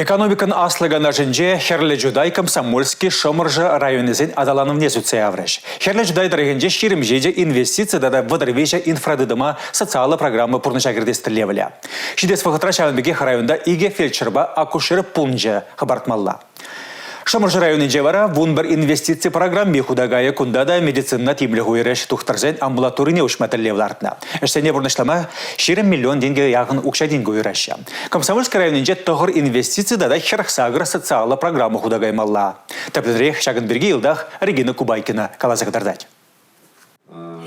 Экономикӑн аслӑ канашӗнче Хӗрлӗ Чутай, Комсомольски, Шӑмӑршӑ районӗсен аталанӑвне сӳтсе яврӗҫ. Хӗрлӗ Чутай тӑрӑхӗнче 27 инвестици тата 33 инфратытӑма социаллӑ программа пурнӑҫа кӗртес тӗллевлӗ. Ҫитес вӑхӑтра ҫавӑн пекех районта икӗ фельдшерпа акушер пункчӗ хӑпартмалла. Шӑмӑршӑ районӗнче вара 11 инвестици программи хута кайӗ. Кунта та медицинӑна тимлӗх уйӑрӗҫ, тухтӑрсен амбулаторине уҫма тӗллев лартнӑ. Ӗҫсене пурнӑҫлама 20 миллион тенкӗ яхӑн укҫа-тенкӗ уйӑраҫҫӗ. Комсомольски районӗнче тӑхӑр инвестици тата 48 социаллӑ программа хута каймалла. Тӗплӗнрех ҫакӑн пирки йӑлтах Регина Кубайкина каласа кӑтартать.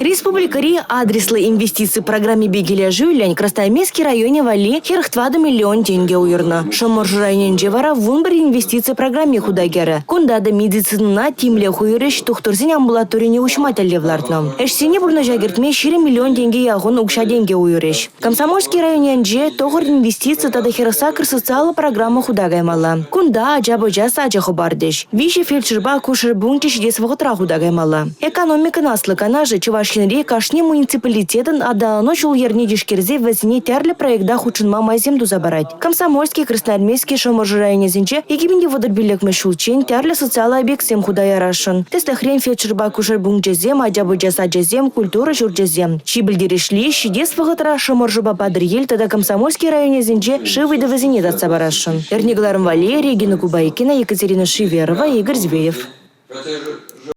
Республикӑри адреслӑ инвестици программипе килӗшӳллӗн Красноармейски районӗ валли 44 миллион тенкӗ уйӑрнӑ. Шӑмӑршӑ районӗнче вара 11 инвестици программи хута кӗрӗ. Кунта та медицинӑна тимлӗх уйӑрӗҫ, тухтӑрсен амбулаторине уҫма тӗллев лартнӑ. Ӗҫсене пурнӑҫа кӗртме 20 миллион тенкӗ яхӑн укҫа-тенкӗ уйӑрӗҫ. Комсомольски районӗнче тӑхӑр инвестици тата 48 социаллӑ программа хута каймалла. Кунта ача-пӑча сачӗ хӑпартӗҫ. Виҫӗ фельдшерпа акушер пункчӗ ҫитес вӑхӑтра хута каймалла. Экономикӑн аслӑ канашӗ Чӑваш Енри кашни муниципалитетӑн аталану ҫул-йӗрне тишкерсе вӗсене тӗрлӗ проекта хутшӑнма майсем туса парать. Комсомольски, Красноармейски, Шӑмӑршӑ районӗсенче 2035-мӗш ҫулччен тӗрлӗ социаллӑ объектсем хута ярасшӑн. Тӗслӗхрен, фельдшерпа акушер пункчӗсем, ача-пӑча сачӗсем, культура ҫурчӗсем. Чи пӗлтерӗшли, ҫитес вӑхӑтра Шӑмӑршӑпа Патӑрьел тата Комсомольски районӗсенче шыв ыйтӑвӗсене татса парасшӑн. Эрне кӑларӑм валли Регина Кубайкина, Екатерина Шиверова, Игорь Зверев.